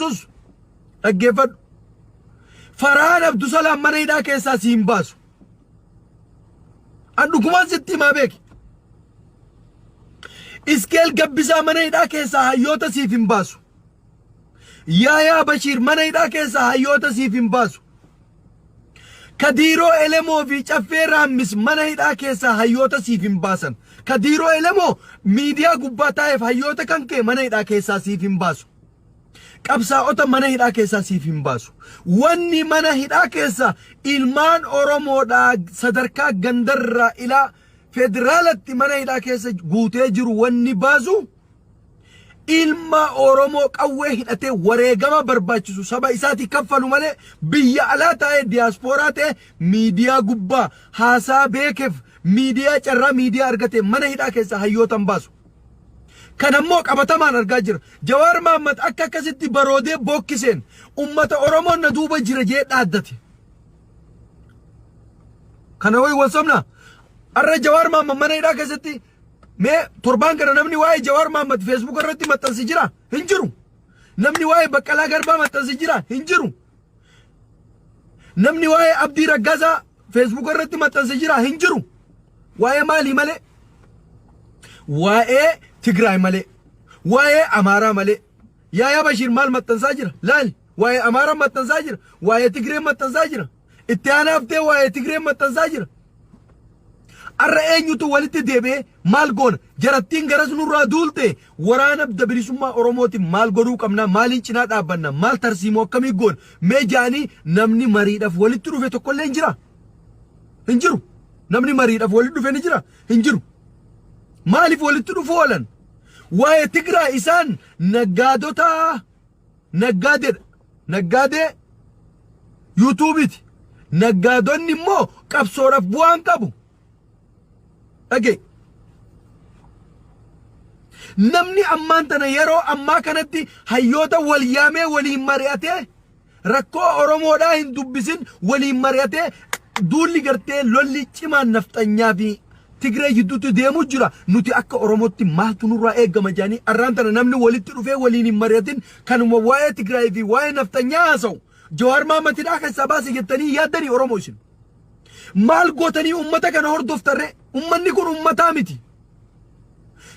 baasus dhaggeeffadhu. Farhaan Abdusalaam mana hidhaa keessaa si hin baasu. An dhugumaan sitti himaa beeki. Iskeel Gabbisaa mana hidhaa keessaa hayyoota siif hin baasu. Yaayaa Bashiir mana hidhaa keessaa hayyoota siif hin baasu. Kadiiroo Elemoo fi Caffee Raammis mana hidhaa keessaa hayyoota siif hin baasan. Kadiiroo Elemoo miidiyaa gubbaa taa'eef hayyoota kan kee mana hidhaa keessaa siif hin baasu. Qabsaa'ota mana hidhaa keessaa siif hin baasu. Wanni mana hidhaa keessa ilmaan Oromoodhaa sadarkaa gandarraa ilaa federaalatti mana hidhaa keessa guutee jiru wanni baasu ilma Oromoo qawwee hidhatee wareegama barbaachisu saba isaatii kaffalu malee biyya alaa taa'ee diyaaspooraa ta'e miidiyaa gubbaa haasaa beekeef miidiyaa carraa miidiyaa argate mana hidhaa keessa hayyoota hin baasu. Kan ammoo qabatamaan argaa jira. Jawaar Mahaammad akka akkasitti baroodee bookkiseen ummata Oromoon na duuba jira jee dhaaddate. Kana wayi wal sobna. Arra Jawaar Mahaammad mana hidhaa keessatti mee torbaan kana namni waa'ee Jawaar Mahaammad feesbuuka irratti maxxansi jira? Hin jiru. Namni waa'ee Baqqalaa Garbaa maxxansi jira? Hin jiru. Namni waa'ee Abdii Raggaasaa feesbuuka irratti maxxansi jira? Hin jiru. Waa'ee maalii malee? Waa'ee Tigraay malee. Waa'ee Amaaraa malee. Yaayaa Bashiir maal maxxansaa jira? Laali. Waa'ee Amaaraa maxxansaa jira. Waa'ee Tigree maxxansaa jira. Itti aanaa haftee waa'ee Tigree maxxansaa jira. Arra eenyutu walitti deebi'ee maal goona? Jarattiin garas nurraa duulte waraana adda bilisummaa Oromootiin maal godhuu qabna? Maaliin cinaa dhaabbanna? Maal tarsiimoo akkamii goona? Mee ja'anii namni mariidhaaf walitti dhufe tokkollee hin jira. Hin jiru. Namni mariidhaaf walitti dhufe ni jira? Hin jiru. Maaliif walitti dhufu oolan? Waa'ee Tigraay isaan naggaadota naggaadeedha. Naggaadee yuutuubiiti. Naggaadonni immoo qabsoodhaaf bu'aan qabu. Dhagee. Namni ammaan tana yeroo ammaa kanatti hayyoota wal yaamee waliin mari'atee rakkoo Oromoodhaa hin dubbisin waliin mari'atee duulli gartee lolli cimaan nafxanyaa fi Tigree jidduutti deemu jira. Nuti akka Oromootti maaltu nurraa eegama jedhanii arraan tana namni walitti dhufee waliin hin mari'atin kanuma waa'ee Tigraay fi waa'ee nafxanyaa haasa'u. Jawaar Mahaammad hidhaa keessaa baase jettanii yaaddanii Oromoo isin. Maal gootanii uummata kana hordoftarree? Uummanni kun uummataa miti.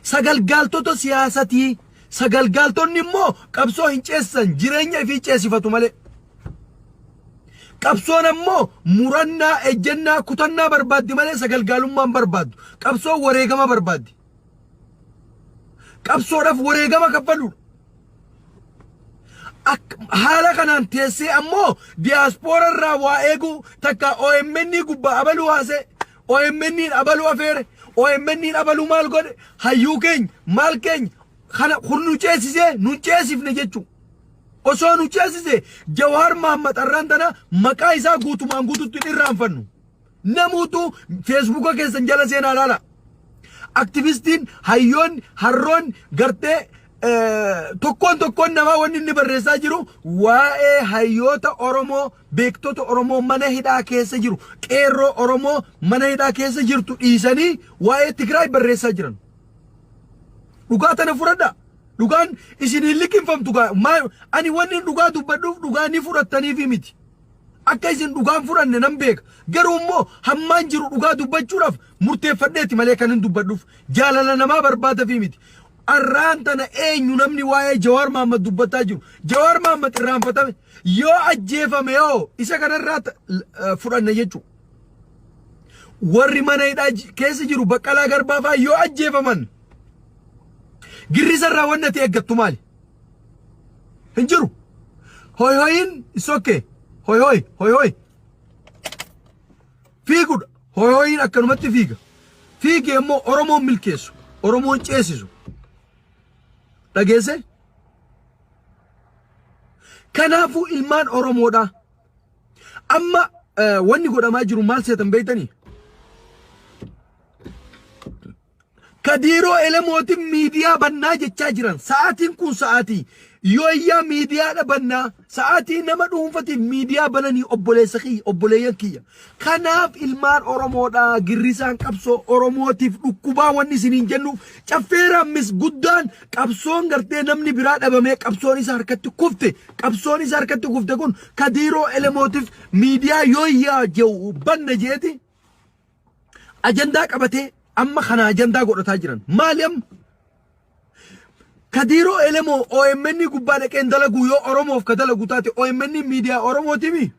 Sagalgaaltota siyaasatii. Sagalgaaltonni immoo qabsoo hin ceesisan jireenya ifii ceesifatu malee. Qabsoon ammoo murannaa, ejjennaa, kutannaa barbaaddi malee sagalgaalummaa hin barbaaddu. Qabsoon wareegama barbaaddi. Qabsoodhaaf wareegama kaffaluudha. Haala kanaan teessee ammoo diyaaspoora irraa waa eeguu takka OMN gubbaa abaluu haasee OMN abaluu afeere OMN abaluu maal godhe hayyuu keenya maal keenya kana kun nu ceesisee nu ceesifne jechuudha. Osoo nu ceesise Jawaar Mahaammad arraan tana maqaa isaa guutumaan guututti hin irraanfannu. Namuutu feesbuuka keessan jala seenaa ilaala. Aktivistiin, hayyoonni, harroonni gartee tokkoon tokkoon namaa wanni inni barreessaa jiru waa'ee hayyoota Oromoo, beektota Oromoo mana hidhaa keessa jiru, qeerroo Oromoo mana hidhaa keessa jirtu dhiisanii waa'ee Tigraay barreessaa jiran. Dhugaa tana fudhadhaa. Dhugaan isin hin liqimfamtu gaa maa ani wanni dhugaa dubbadhuuf dhugaa ni fudhattaniifi miti. Akka isin dhugaan fudhanne nan beeka. Garuu immoo hammaan jiru dhugaa dubbachuudhaaf murteeffadheeti malee kan hin dubbadhuuf jaalala namaa barbaadafi miti. Arraan tana eenyu namni waa'ee Jawaar Mahaammad dubbataa jiru? Jawaar Mahaammad irraanfatame yoo ajjeefame yoo isa kanarraa fudhanna jechuudha. Warri mana hidhaa keessa jiru Baqqalaa Garbaa fa'aa yoo ajjeefaman Girrisa irraa wanni ati eeggattu maali? Hin jiru. Hoy hoyin is okay. Hoy hoy hoy hoy. Fiigudha. Hoy hoyin akkanumatti fiiga. Fiigee immoo Oromoon milkeessu. Oromoon ceesisu. Dhageesse? Kanaafuu ilmaan Oromoodhaa. Amma wanni godhamaa jiru maal seetan beektanii? Kadiiroo Elemootiin miidiyaa bannaa jechaa jiran. Sa'aatiin kun sa'aatii yooyyaa miidiyaadha bannaa. Sa'aatii nama dhuunfatiif miidiyaa bananii obboleessa kiyya, obboleeyyan kiyya. Kanaaf ilmaan Oromoodha girrisaan qabsoo Oromootiif dhukkubaa wanni isiniin jennuuf caffee raammis guddaan qabsoon gartee namni biraa dhabamee qabsoon isa harkatti kufte qabsoon isa harkatti kufte kun Kadiiroo Elemootiif miidiyaa yooyyaa jedhu banna jeeti ajandaa qabatee amma kana ajandaa godhataa jiran. Maali amma? Kadiiroo Elemoo OMN gubbaa dhaqeen dalaguu yoo Oromoof ka dalagu taate OMN miidiyaa Oromootimi.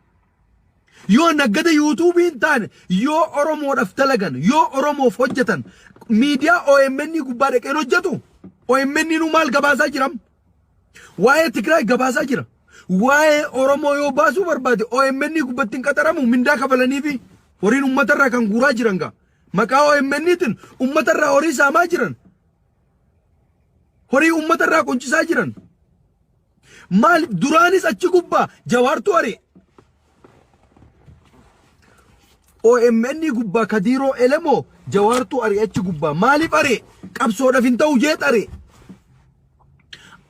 Yoo naggada yuutuubii hin taane yoo Oromoodhaaf dalagan yoo Oromoof hojjetan miidiyaa OMN gubbaa dhaqeen hojjetu OMN nu maal gabaasaa jiram? Waa'ee Tigraay gabaasaa jira. Waa'ee Oromoo yoo baasuu barbaade OMN gubbatti hin qaxaramu mindaa kafalaniifi horiin uummatarraa kan guuraa jiran gaa. Maqaa OMNtiin uummatarraa horii saamaa jiran. Horii uummatarraa quncisaa jiran. Maal duraanis achi gubbaa jawaartu ari'e. OMN gubbaa Kadiiroo Elemoo jawaartu ari'e achi gubbaa. Maaliif ari'e? Qabsoodhaaf hin ta'u jeet ari'e.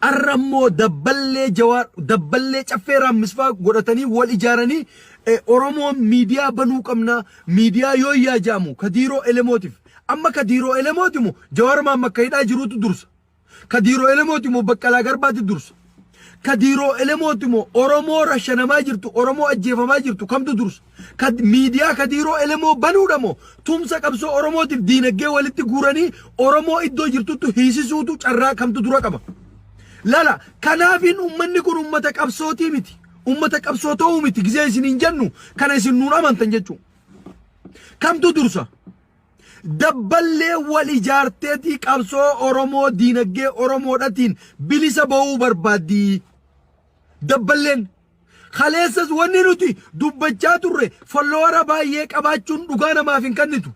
Arra immoo dabballee jawaar dabballee caffee raammisfaa godhatanii wal ijaaranii Oromoon miidiyaa banuu qabna miidiyaa yoo yaajaamu Kadiiroo Elemootiif. Amma Kadiiroo Elemooti moo Jawaar Maamma akka hidhaa jiruutu dursa. Kadiiroo Elemooti moo Baqqalaa Garbaatti dursa. Kadiiroo Elemooti moo Oromoo rashanamaa jirtu Oromoo ajjeefamaa jirtu kamtu dursa. Miidiyaa Kadiiroo Elemoo banuudha moo tumsa qabsoo Oromootiif diinagdee walitti guuranii Oromoo iddoo jirtutti hiisisuutu carraa kamtu dura qaba. Lala kanaafiin uummanni kun uummata qabsootii miti. Uummata qabsoo ta'uu miti gizee isin hin jennu kana isin nuun amantan jechuudha. Kamtu dursa? Dabballee wal ijaarteetii qabsoo Oromoo diinagdee Oromoodhatiin bilisa ba'uu barbaaddi. Dabballeen kaleessas wanni nuti dubbachaa turre followara baay'ee qabaachuun dhugaa namaaf hin kennitu.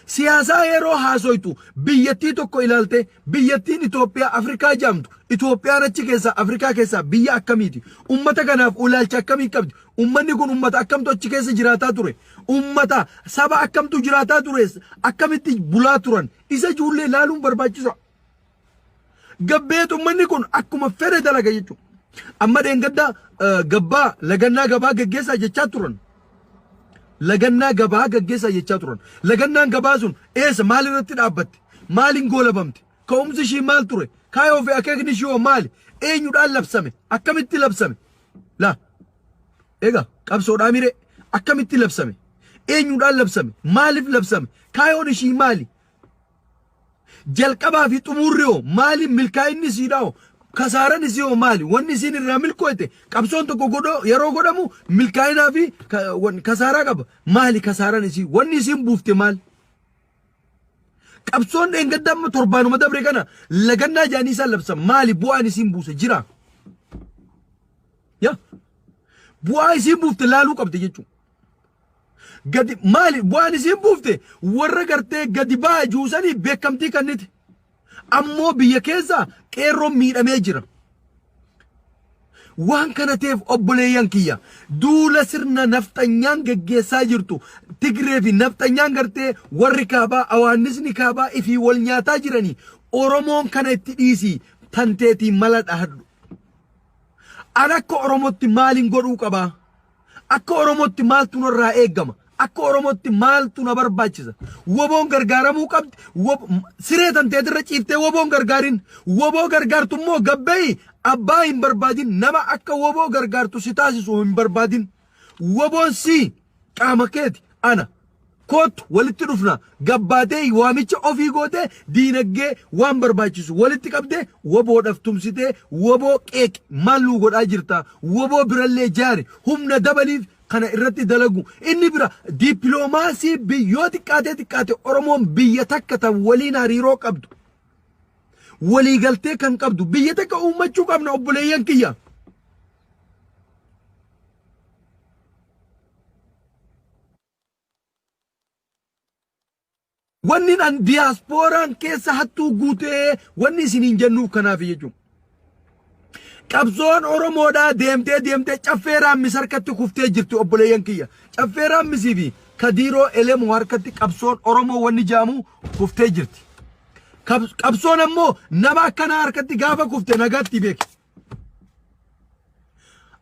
Siyaasaa yeroo haasoytu biyyattii tokko ilaalte biyyattiin Itoophiyaa Afrikaa jedhamtu Itoophiyaan achi keessaa Afrikaa keessaa biyya akkamiiti? Ummata kanaaf ulaalcha akkamii qabdi? Ummanni kun ummata akkamtu achi keessa jiraataa ture? Ummata saba akkamtu jiraataa ture? Akkamitti bulaa turan? Isa ijoollee ilaaluun barbaachisa. Gabbeet ummanni kun akkuma fedhe dalaga jechuudha. Amma dheengadda gabbaa lagannaa gabaa gaggeessaa jechaa turan. Lagannaa gabaa gaggeessaa jechaa turan. Lagannaan gabaa sun eessa maal irratti dhaabbatte? Maaliin goolabamte? Ka'umsi ishii maal ture? Kaayoo fi akeekni ishii hoo maali? Eenyudhaan labsame? Akkamitti labsame? Laa. Egaa qabsoodhaa miree akkamitti labsame? Eenyudhaan labsame? Maaliif labsame? Kaayoon ishii maali? Jalqabaa fi xumurri hoo maali? Milkaa'inni isiidhaa hoo? Kasaaran isii hoo maali? Wanni isiin irraa milkooyte qabsoon tokko godhoo yeroo godhamu milkaa'inaa fi kasaaraa qaba. Maali kasaaran isii? Wanni isiin buufte maal? Qabsoon dheengadda amma torbaanuma dabre kana lagannaa jaanii isaan labsan maali bu'aan isiin buuse jira? Yaa bu'aa isiin buufte laaluu qabdi jechuudha. Gadi maali bu'aan isiin buufte warra gartee gadi ba'a juusanii beekamtii kennite. Ammoo biyya keessa qeerroon miidhamee jira. Waan kana ta'eef obboleeyyan kiyya duula sirna nafxanyaan geggeessaa jirtu Tigree fi nafxanyaan gartee warri kaabaa awaannisni kaabaa ifii wal nyaataa jiranii Oromoon kana itti dhiisii tanteetii mala dhahadhu. An akka Oromootti maalin godhuu qabaa? Akka Oromootti maaltu narraa eegama? Akka Oromootti maaltu na barbaachisa? Woboon gargaaramuu qabdi. Siree tanteetirra ciiftee woboon gargaarin. Woboo gargaartu immoo gabbeeyi abbaa hin barbaadin. Nama akka woboo gargaartu si taasisu hin barbaadin. Woboon sii qaama keeti ana. Koottu walitti dhufna. Gabbaatee waamicha ofii gootee diinaggee waan barbaachisu walitti qabdee woboodhaaf tumsitee woboo qeeqi maal nuu godhaa jirta woboo birallee jaari humna dabaliif kana irratti dalagu inni bira dippiloomaasii biyyoo xiqqaatee xiqqaate Oromoon biyya takka tan waliin hariiroo qabdu waliigaltee kan qabdu biyya takka uummachuu qabna obboleeyyan kiyya. Wanni an diyaaspooraan keessa hattuu guutee wanni isiniin jennuuf kanaaf jechuudha. Qabsoon Oromoodhaa deemtee deemtee caffee raammis harkatti kuftee jirti obboleeyyan kiyya. Caffee raammisii fi Kadiiroo Elemoo harkatti qabsoon Oromoo wanni jaamu kuftee jirti. Qabsoon ammoo nama akkanaa harkatti gaafa kufte nagaatti beeki.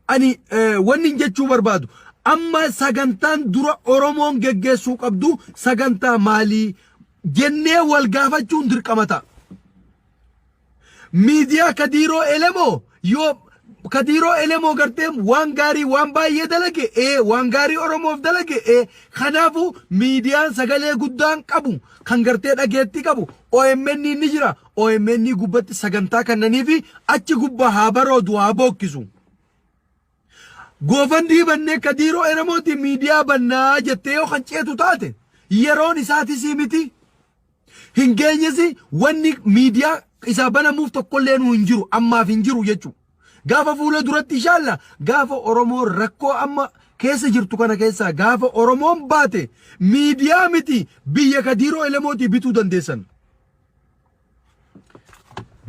Ani wanni hin jechuu barbaadu amma sagantaan dura Oromoon geggeessuu qabdu sagantaa maalii jennee wal gaafachuun dirqama ta'a. Miidiyaa Kadiiroo Elemoo yoo Kadiiroo Elemoo gartee waan gaarii waan baay'ee dalage ee waan gaarii Oromoof dalage ee kanaafuu miidiyaan sagalee guddaan qabu kan gartee dhageettii qabu OMN ni jira OMN gubbatti sagantaa kannaniifi achi gubbaa haa baroodu haa bookkisu. Goofandii bannee Kadiiroo Elemootiin miidiyaa bannaa jettee yoo kan ceetu taate yeroon isaatisii miti. Hin geenyes wanni miidiyaa isaa banamuuf tokkollee nu hin jiru ammaaf hin jiru jechuudha. Gaafa fuula duratti inshaalla gaafa Oromoon rakkoo amma keessa jirtu kana keessaa gaafa Oromoon baate miidiyaa miti biyya Kadiiroo Elemootii bituu dandeessan.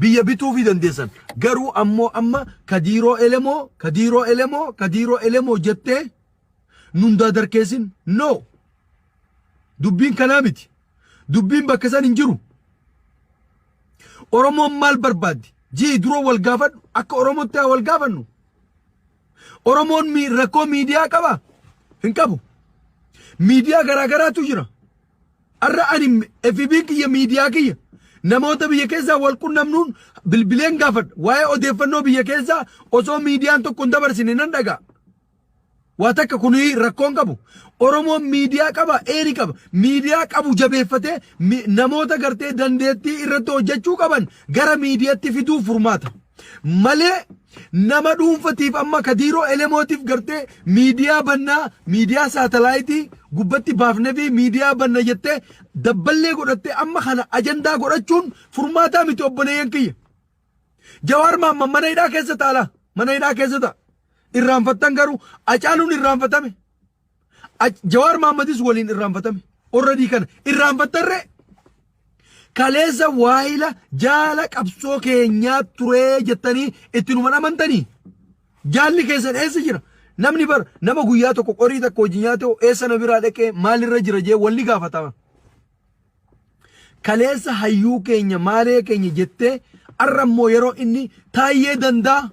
Biyya bituufii dandeessan. Garuu ammoo amma Kadiiroo Elemoo Kadiiroo Elemoo Kadiiroo Elemoo jettee nun daadarkeessin no. Dubbiin kanaa miti. Dubbiin bakka san hin jiru. Oromoon maal barbaaddi? Jii dura wal gaafadhu. Akka Oromootti haa wal gaafannu. Oromoon rakkoo miidiyaa qaba? Hin qabu. Miidiyaa garaa garaatu jira. Har'a ani FB kiyya miidiyaa kiyya namoota biyya keessaa wal qunnamnuun bilbileen gaafadha. Waa'ee odeeffannoo biyya keessaa osoo miidiyaan tokko hin dabarsine nan dhaga'a. Waa takka kuni rakkoon qabu. Oromoon miidiyaa qaba, eeri qaba. Miidiyaa qabu jabeeffatee namoota gartee dandeettii irratti hojjechuu qaban gara miidiyaatti fiduu furmaata. Malee nama dhuunfatiif amma Kadiiroo Elemootiif gartee miidiyaa bannaa, miidiyaa saatalaayitii gubbatti baafnee fi miidiyaa banna jettee dabballee godhattee amma kana ajandaa godhachuun furmaataa miti obboleeyyan kiyya. Jawaar Mahammad mana hidhaa keessa taala. Mana hidhaa keessa ta'a. Irraanfattan garuu Acaaluun irraanfatame. Jawaar Mahammadis waliin irraanfatame. Already kana irraanfattarree. Kaleessa waayila jaala qabsoo keenyaa turee jettanii itti numan amantanii. Jaalli keessan eessa jira? Namni bar nama guyyaa tokko qorii takka hojii nyaate eessa na biraa dhaqee maalirra jira jee walli gaafatama. Kaleessa hayyuu keenya maalee keenya jettee arra immoo yeroo inni taayyee dandaa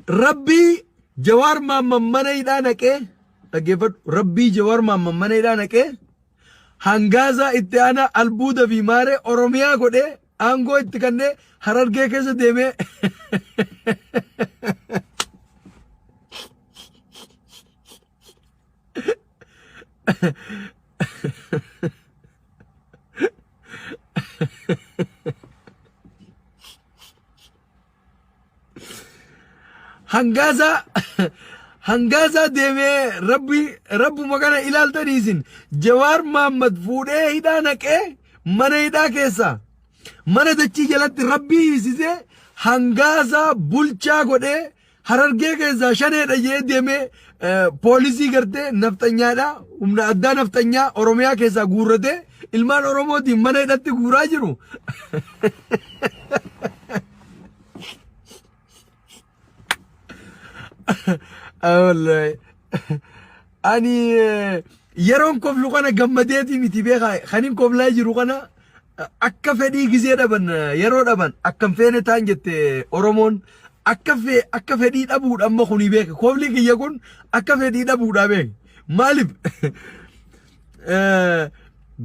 rabbii Jawaar Maamman mana hidhaa naqee dhaggeeffadhu rabbii Jawaar Maamman mana hidhaa naqee hangaasaa itti aanaa albuuda fi maaree Oromiyaa godhee aangoo itti kennee Harargee keessa deemee Hangaasaa hangaasaa deemee rabbi rabbuma kana ilaaltanii isin Jawaar Maammad fuudhee hidhaa naqee mana hidhaa keessaa mana dachii jalatti rabbii hiisisee hangaasaa bulchaa godhee Harargee keessaa shaneedha jee deemee poolisii gartee nafxanyaadha humna addaa nafxanyaa Oromiyaa keessaa guurratee ilmaan Oromootiin mana hidhatti guuraa jiru. Wallahi. Ani yeroon koflu kana gammadeetii miti beekaa kanin koflaa jiru kana akka fedhii gizee dhaban yeroo dhaban akkam feene taan jette Oromoon akka fe akka fedhii dhabuudha amma kuni beeke kofli kiyya kun akka fedhii dhabuudha beeke maaliif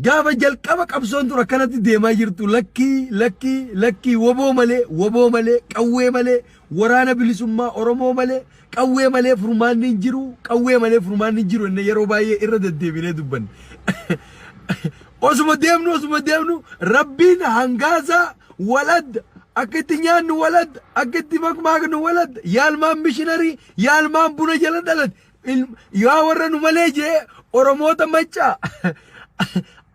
gaafa jalqaba qabsoon tun akkanatti deemaa jirtu lakkii lakkii lakkii woboo malee woboo malee qawwee malee waraana bilisummaa Oromoo malee qawwee malee furmaanni hin jiru qawwee malee furmaanni hin jiru inni yeroo baay'ee irra deddeebinee dubbanne. Osuma deemnu osuma deemnu rabbiin hangaasaa waladda akka itti nyaannu waladda akka itti makmaaknu waladda yaalmaan mishinarii yaalmaan buna jala dhalate yaa warra nu malee jee Oromoota maccaa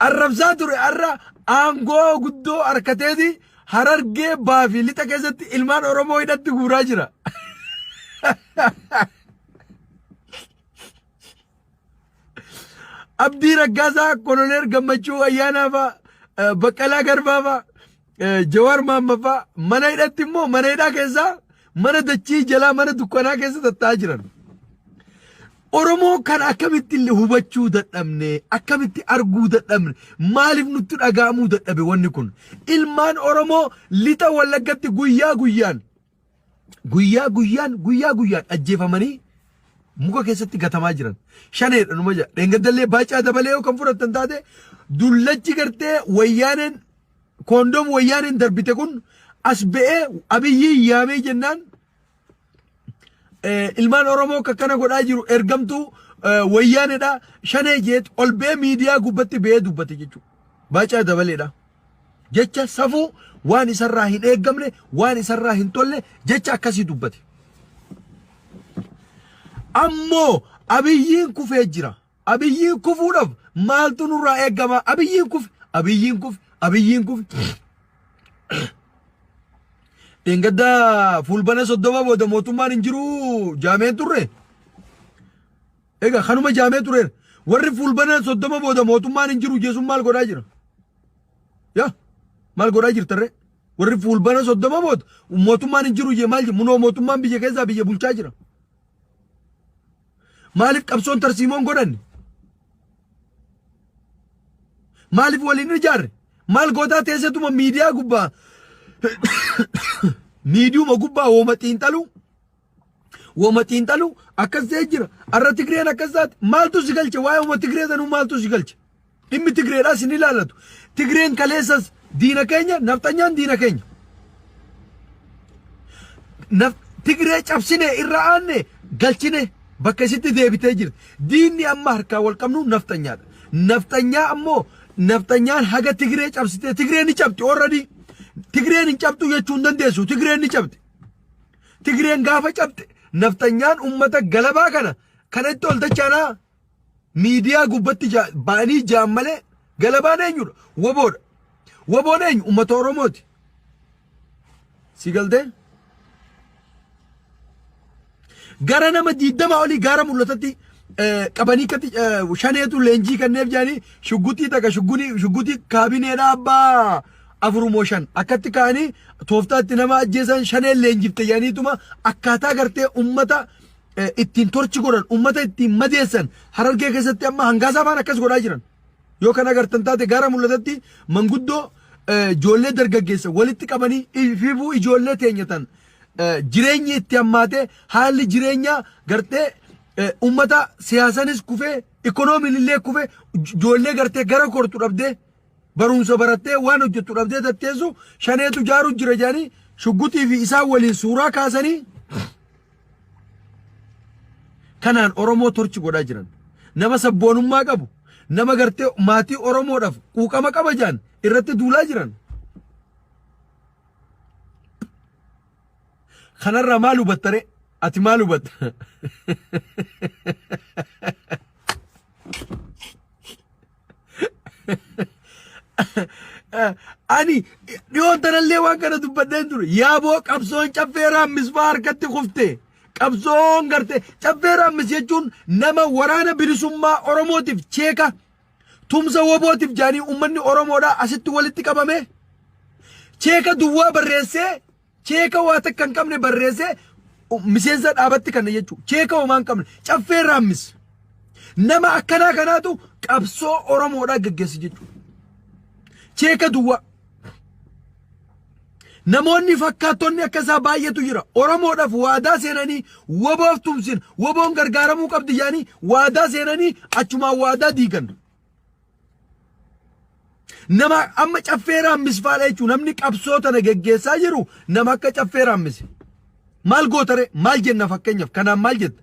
arrabsaa ture arra aangoo guddoo harkateeti Harargee baa fi lixa keessatti ilmaan Oromoo hidhatti guuraa jira. Abdii Raggaasaa, Koloneel Gammachuu Ayyaanaa fa'a, Baqqalaa Garbaa fa'a, Jawaar Mahammad fa'a mana hidhatti immoo mana hidhaa keessaa mana dachii jalaa mana dukkanaa keessa tattaa'aa jiran. Oromoo kana akkamitti illee hubachuu dadhabne, akkamitti arguu dadhabne, maaliif nutti dhaga'amuu dadhabe wanni kun? Ilmaan Oromoo lixa Wallaggatti guyyaa guyyaan guyyaa guyyaan guyyaa guyyaan ajjeefamanii muka keessatti gatamaa jiran. Shaneedha numa jedha. Dheengaddallee Baacaa Dabalee yoo kan fudhattan taate dullachi gartee wayyaaneen koondoom wayyaaneen darbite kun as ba'ee Abiyyiin yaamee jennaan ilmaan Oromoo akka kana godhaa jiru ergamtuu wayyaanedha shanee jeet ol ba'ee miidiyaa gubbatti ba'ee dubbate jechuudha. Baacaa Dabaleedha. Jecha safuu waan isarraa hin eeggamne waan isarraa hin tolle jecha akkasii dubbate. Ammoo Abiyyiin kufee jira. Abiyyiin kufuudhaaf maaltu nurraa eeggama? Abiyyiin kufe, Abiyyiin kufe, Abiyyiin kufe. Dheengadda fulbana 30 booda mootummaan hin jiru jaameen turre. Egaa kanuma jaamee tureera. Warri fulbana 30 booda mootummaan hin jiru jeesuun maal godhaa jira? Yaa maal godhaa jirtarree? Warri fulbana 30 booda mootummaan hin jiru jee maal jee munoo mootummaan biyya keessaa biyya bulchaa jira. Maaliif qabsoon tarsiimoon godhanne? Maaliif waliin ijaarre? Maal gootaa teessetuma miidiyaa gubbaa miidiyuma gubbaa wooma xiinxaluu wooma xiinxaluu akkas ta'ee jira. Arra Tigreen akkas taate maaltu si galche waa'ee wooma Tigree sanuu maaltu si galche? Dhimmi Tigreedhaa sin ilaallatu. Tigreen kaleessas diina keenya, nafxanyaan diina keenya. Naf Tigree cabsine irra aanne galchine bakka isitti deebitee jirti. Diinni amma harkaa wal qabnu nafxanyaadha. Nafxanyaa ammoo nafxanyaan haga Tigree cabsitee Tigree ni cabti already. Tigreen hin cabxu jechuu hin dandeessu. Tigreen ni cabti. Tigreen gaafa cabxe nafxanyaan ummata galabaa kana kana itti ol dachaanaa miidiyaa gubbatti ba'anii ja'an malee galabaan eenyudha? Woboodha. Woboon eenyu? Ummata Oromooti. Si galtee? Gara nama 20 olii gaara mul'atatti qabanii katti shaneetu leenjii kanneef jedhanii shugguxii takka shugguxii kaabineedha abbaa afurumoo shan akkatti ka'anii tooftaatti nama ajjeesan shaneen leenjifte jedhaniituma akkaataa gartee ummata ittiin torchi godhan ummata ittiin madeessan Harargee keessatti amma hangaasaa faan akkas godhaa jiran. Yoo kan agartan taate gaara mul'atatti manguddoo ijoollee dargaggeessa walitti qabanii ififuu ijoollee teenya tan jireenyi itti hammaatee haalli jireenyaa gartee ummata siyaasanis kufee ikonoomiin illee kufee ijoollee gartee gara kortu dhabdee barumsa barattee waan hojjettu dhabdee tatteessu shaneetu jaaru jira jedhanii shugguxii fi isaan waliin suuraa kaasanii kanaan Oromoo torchi godhaa jiran. Nama sabboonummaa qabu, nama gartee maatii Oromoodhaaf quuqama qaba jedhan irratti duulaa jiran. Kanarraa maal hubattaree? Ati maal hubatta? Ani dhiyoon tanallee waan kana dubbadheen ture. Yaaboo qabsoon caffee raammis fa'aa harkatti kufte. Qabsoon garte caffee raammis jechuun nama waraana bilisummaa Oromootiif cheeka tumsa wobootiif jaanii uummanni Oromoodhaa asitti walitti qabame. Cheeka duwwaa barreessee cheeka waa takka hin qabne barreessee miseensa dhaabatti kanna jechuudha. Cheeka homaa hin qabne caffee raammis. Nama akkanaa kanaatu qabsoo Oromoodhaa gaggeessa jechuudha. Cheeka duwwaa. Namoonni fakkaattonni akka isaa baay'eetu jira. Oromoodhaaf waadaa seenanii woboof tumsin woboon gargaaramuu qabdi jedhanii waadaa seenanii achumaan waadaa diigan. Nama amma caffee raammis faadha jechuun namni qabsoo tana geggeessaa jiru nama akka caffee raammisi. Maal gootare maal jenna fakkeenyaaf kanaan maal jetta?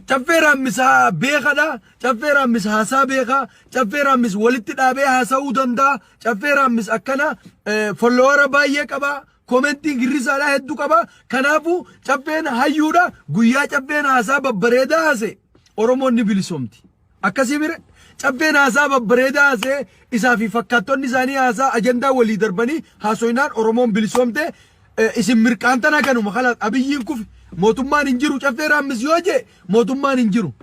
Caffee raammis beekadha. Caffee raammis haasaa beeka. Caffee raammis walitti dhaabee haasa'uu danda'a. Caffee raammis akkana followara baay'ee qaba. Komentii girrisaadhaa hedduu qaba. Kanaafuu caffeen hayyuudha. Guyyaa caffeen haasaa babbareedaa haase Oromoon ni bilisoomti. Akkasii mire caffeen haasaa babbareedaa haasee isaa fi fakkaattonni isaanii haasaa ajandaa walii darbanii haasoynaan Oromoon bilisoomte isin mirqaantan haganuma kalaas Abiyyiin kufe mootummaan hin jiru caffee raammis yoo jee mootummaan hin jiru.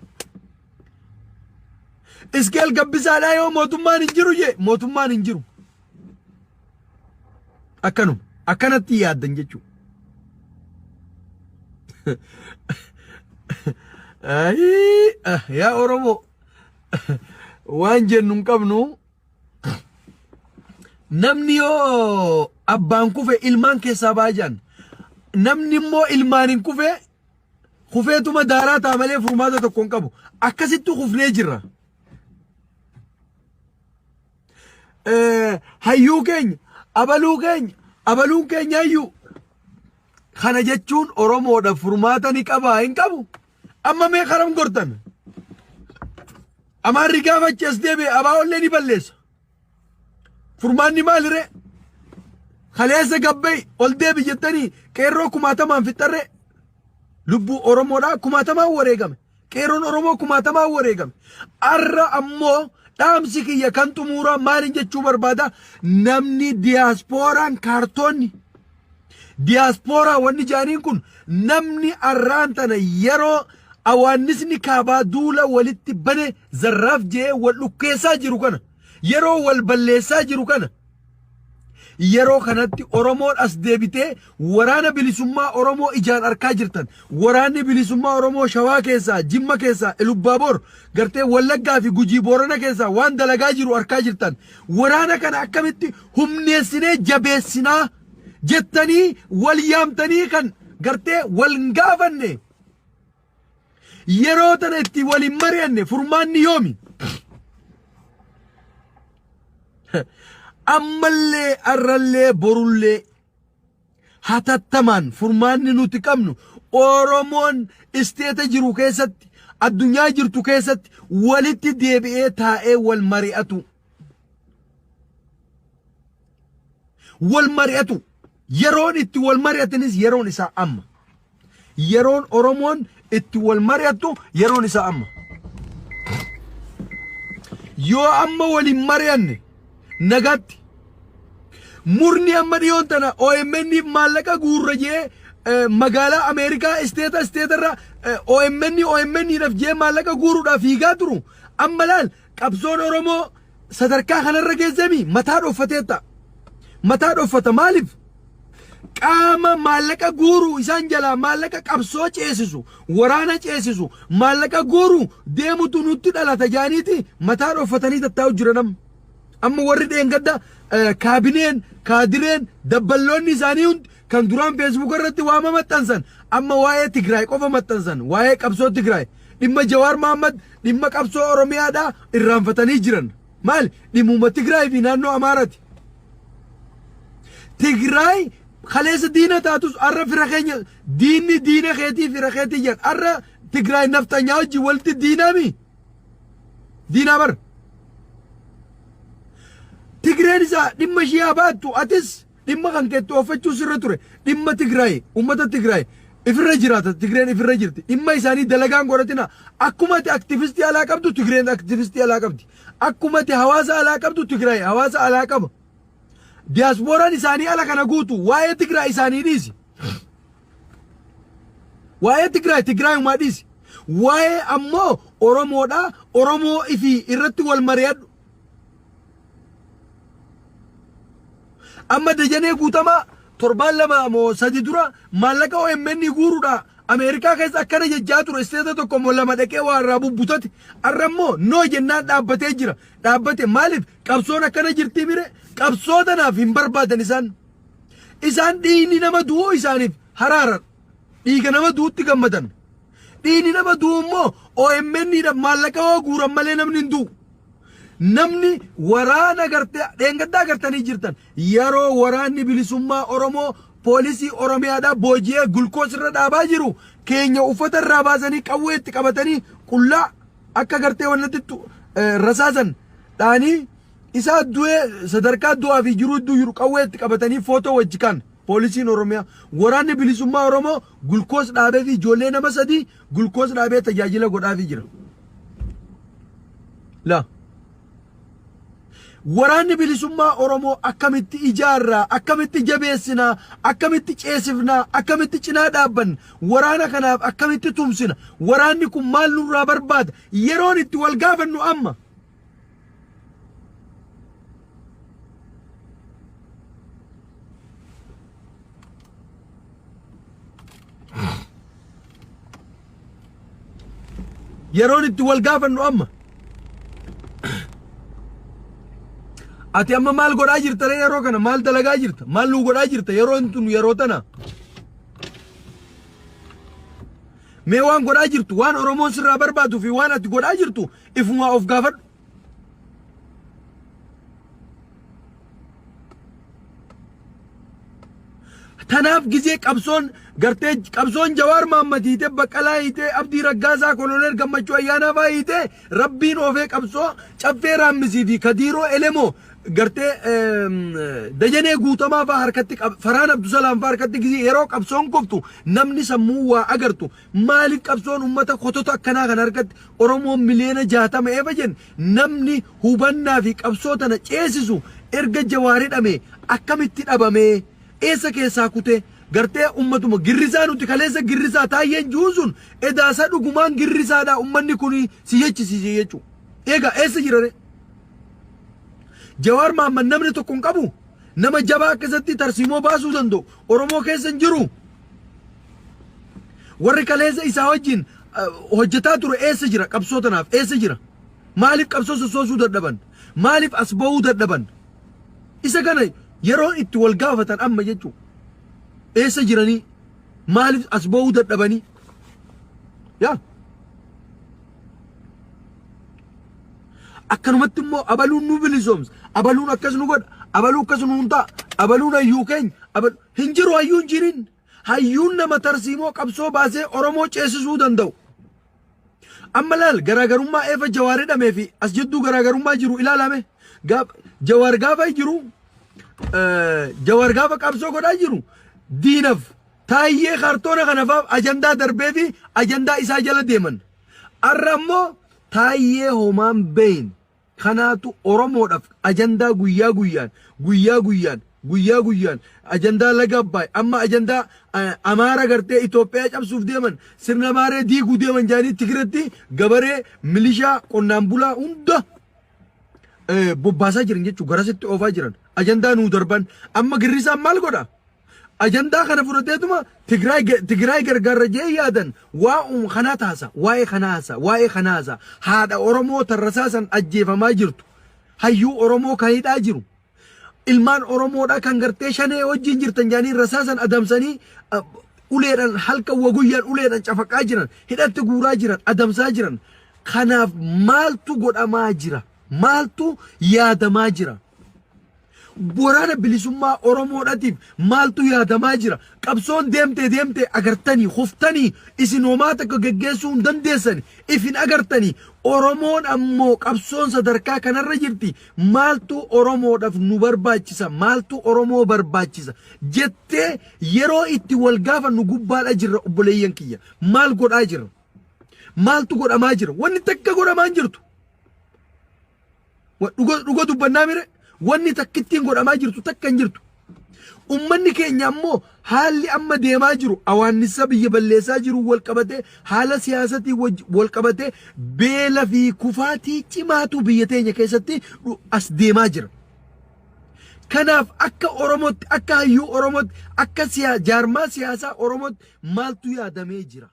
Iskeel Gabbisaadhaa yoo mootummaan hin jiru jee mootummaan hin jiru. Akkanuma akkanatti yaaddan jechuudha. Ayii, ah, yaa Oromoo waan jennu hin qabnu. Namni yoo abbaan kufe ilmaan keessaa ba'a jedhan. Namni immoo ilmaan hin kufe kufeetuma daaraa ta'a malee furmaata tokko hin qabu. Akkasitti kufnee jirra. Hayyuu keenya, abaluu keenya, abaluun keenya hayyuu. Kana jechuun Oromoodhaaf furmaata ni qabaa hin qabu. Amma mee karam gortan? Amaarri gaafa achi as deebi'e abaa'ollee ni balleessa. Furmaanni maaliree? Kaleessa gabbee ol deebi jettanii qeerroo kumaatamaan fixxarree lubbuu Oromoodhaa kumaatamaan wareegame. Qeerroon Oromoo kumaatamaan wareegame. Arra ammoo dhaamsi kiyya kan xumuuraa maalin jechuu barbaada? Namni diyaaspooraan kaartoonni diyaaspooraa wanni jaaniin kun namni arraan tana yeroo awaannisni kaabaa duula walitti bane zarraaf je'ee wal dhukkeessaa jiru kana yeroo wal balleessaa jiru kana Yeroo kanatti Oromoon as deebitee waraana bilisummaa Oromoo ijaan arkaa jirtan. Waraanni bilisummaa Oromoo Shawaa keessaa, Jimma keessaa, Ilubbaaboor, gartee Wallaggaa fi Gujii Boorana keessaa waan dalagaa jiru arkaa jirtan. Waraana kana akkamitti humneessinee jabeessinaa jettanii wal yaamtanii kan gartee wal hin gaafanne. Yeroo tana itti wal hin mari'anne furmaanni yoomi? Ammallee arrallee borullee hatattamaan furmaanni nuti qabnu Oromoon isteeta jiru keessatti addunyaa jirtu keessatti walitti deebi'ee taa'ee wal mari'atu. Wal mari'atu. Yeroon itti wal mari'atanis yeroon isaa amma. Yeroon Oromoon itti wal mari'attu yeroon isaa amma. Yoo amma waliin mari'anne nagaatti murni amma dhiyoon tana OMN maallaqa guurra jee magaalaa Ameerikaa isteeta isteeta irra OMN OMN dhaaf jee maallaqa guuruudhaaf fiigaa turu amma laal qabsoon Oromoo sadarkaa kanarra geessemi mataa dhoffateetta. Mataa dhoffata maaliif? Qaama maallaqa guuru isaan jalaa maallaqa qabsoo ceesisu, waraana ceesisu, maallaqa guuru deemutu nutti dhalata jaaniiti mataa dhoffatanii tattaa'u jira nam. Amma warri dheengadda kaabineen, kaadireen, dabballoonni isaanii hundi kan duraan feesbuuka irratti waama maxxansan amma waa'ee Tigraay qofa maxxansan, waa'ee qabsoo Tigraay, dhimma Jawaar Mahaammad, dhimma qabsoo Oromiyaadhaa irraanfatanii jiran. Maali? Dhimmuma Tigraay fi naannoo Amaaraati. Tigraay kaleessa diina taatus har'a fira keenya diinni diina keetii fira keetii jedhan har'a Tigraay nafxanyaa wajjin walitti diinaami. Diinaa bar. Tigreen isaa dhimma ishee haa baattu atis dhimma kan keetti ooffachuu sirra ture dhimma Tigraay uummata Tigraay ifirra jiraata Tigreen ifirra jirti dhimma isaanii dalagaan godhatina akkuma ati aktivistii alaa qabdu Tigreen aktivistii alaa qabdi akkuma ati hawaasa alaa qabdu Tigraay hawaasa alaa qaba. Diyaaspooraan isaanii ala kana guutu waa'ee Tigraay isaanii dhiisi. Waa'ee Tigraay Tigraayumaa dhiisi. Waa'ee ammoo Oromoodhaa Oromoo ifii irratti wal mari'adhu. Amma Dajanee Guutamaa torbaan lama moo sadi dura maallaqa OMN guuruudha Ameerikaa keessa akkana jechaa ture isteeta tokko moo lama dhaqee waa irraa bubbutate arra immoo noo jennaan dhaabbatee jira dhaabbate maaliif qabsoon akkana jirtii mire qabsoo tanaaf hin barbaadan isaan isaan dhiigni nama du'uu isaaniif haraaran dhiiga nama du'utti gammadan dhiigni nama du'u immoo OMN dhaaf maallaqa yoo guuran malee namni hin du'u namni waraana gartee dheengaddaa gartanii jirtan yeroo waraanni bilisummaa Oromoo poolisii Oromiyaadhaa booji'ee gulkoos irra dhaabaa jiru keenya uffata irraa baasanii qawwee itti qabatanii qullaa akka gartee wannatti rasaasan dhaanii isaa du'ee sadarkaa du'aa fi jiruu iddoo jiru qawwee itti qabatanii footoo wajji kaan poolisiin Oromiyaa waraanni bilisummaa Oromoo gulkoos dhaabee fi ijoollee nama sadii gulkoos dhaabee tajaajila godhaafii jira. La. Waraanni bilisummaa Oromoo akkamitti ijaarraa, akkamitti jabeessinaa, akkamitti ceesifnaa, akkamitti cinaa dhaabbanna, waraana kanaaf akkamitti tumsina, waraanni kun maal nurraa barbaada, yeroon itti wal gaafannu amma. Yeroon itti wal gaafannu amma. Ati amma maal godhaa jirta ree yeroo kana maal dalagaa jirta maal nuu godhaa jirta yeroon tun yeroo tana. Mee waan godhaa jirtu waan Oromoon sirraa barbaadu fi waan ati godhaa jirtu ifumaa of gaafadhu. Tanaaf gizee qabsoon gartee qabsoon Jawaar Mahaammad hiitee Baqqalaa hiitee Abdii Raggaasaa Koloneel Gammachuu Ayyaanaa fa'aa hiitee Rabbiin oofee qabsoo Caffee Raammisii fi Kadiiroo Elemoo gartee Dajanee Guutamaa fa'aa harkatti Farhaan Abdusalaam fa'aa harkatti gizee yeroo qabsoon kuftu namni sammuu waa agartu maaliif qabsoon ummata kotota akkanaa kana harkatti Oromoon miliyoona 60 eefa jenne namni hubannaa fi qabsoo tana ceesisu erga Jawaar hidhamee akkamitti dhabamee eessa keessaa kutee gartee ummatuma girrisaa nuti kaleessa girrisaa taayyeen juun sun edaasa dhugumaan girrisaadha ummanni kun si jechisiise jechuu eegaa eessa jirare Jawaar Mahammad namni tokko hin qabu nama jabaa akkasatti tarsiimoo baasuu danda'u Oromoo keessa hin jiru. Warri kaleessa isaa wajjin hojjetaa ture eessa jira qabsoo tanaaf eessa jira? Maaliif qabsoo sossoosuu dadhaban? Maaliif as ba'uu dadhaban? Isa kana yeroo itti wal gaafatan amma jechuudha. Eessa jiranii? Maaliif as ba'uu dadhabanii? Yaa. Akkanumatti immoo abaluun nu bilisoomsa. Abaluun akkas nu godha. Abaluu akkas nuun ta'a. Abaluun hayyuu keenya. Hin jiru hayyuun jirin. Hayyuun nama tarsiimoo qabsoo baasee Oromoo ceesisuu danda'u. Amma laal garaagarummaa eefa Jawaar hidhamee fi as jidduu garaagarummaa jiru ilaalame. Jawaar gaafa jiru Jawaar gaafa qabsoo godhaa jiru diinaf taayyee kaartoona kanafaaf ajandaa darbee fi ajandaa isaa jala deeman. Arra ammoo taayyee homaan beeyin Kanaatu Oromoodhaf ajandaa guyyaa guyyaan, guyyaa guyyaan, guyyaa guyyaan ajandaa laga Abbaay, amma ajandaa Amaara gartee Itoophiyaa cabsuuf deeman, sirna Amaaree diiguu deeman jedhanii Tigiretti gabaree, milishaa, qonnaan bulaa hunda bobbaasaa jiran jechuudha. Garasitti oofaa jiran. Ajandaa nuu darban. Amma girrisaan maal godha? Ajandaa kana fudhateetuma Tigraay Tigraay gargaarra jee yaadan waa'uma kanaa taasa waa'ee kanaa haasa waa'ee kanaa haasa haadha Oromoo tarrasaasan ajjeefamaa jirtu hayyuu Oromoo kan hidhaa jiru ilmaan Oromoodha kan gartee shanee wajjin jirtan jedhanii rasaasan adamsanii uleedhaan halkan waguyyaan uleedhaan cafaqaa jiran hidhatti guuraa jiran adamsaa jiran kanaaf maaltu godhamaa jira maaltu yaadamaa jira. Waraana bilisummaa Oromoodhatiif maaltu yaadamaa jira? Qabsoon deemtee deemtee agartanii, kuftanii, isin homaa takka geggeessuu hin dandeessani, if hin agartanii. Oromoon ammoo qabsoon sadarkaa kanarra jirti. Maaltu Oromoodhaaf nu barbaachisa? Maaltu Oromoo barbaachisa? Jettee yeroo itti wal gaafannu gubbaadha jirra obboleeyyan kiyya. Maal godhaa jirra? Maaltu godhamaa jira? Wanni takka godhamaa hin jirtu. Dhuga dhuga dubbannaa mire wanni takkittiin godhamaa jirtu takka hin jirtu. Ummanni keenya ammoo haalli amma deemaa jiru awaannissa biyya balleessaa jiru wal qabatee haala siyaasatiin wal qabatee beela fi kufaatii cimaatu biyya teenya keessatti as deemaa jira. Kanaaf akka Oromootti, akka hayyuu Oromootti, akka jaarmaa siyaasaa Oromootti maaltu yaadamee jira?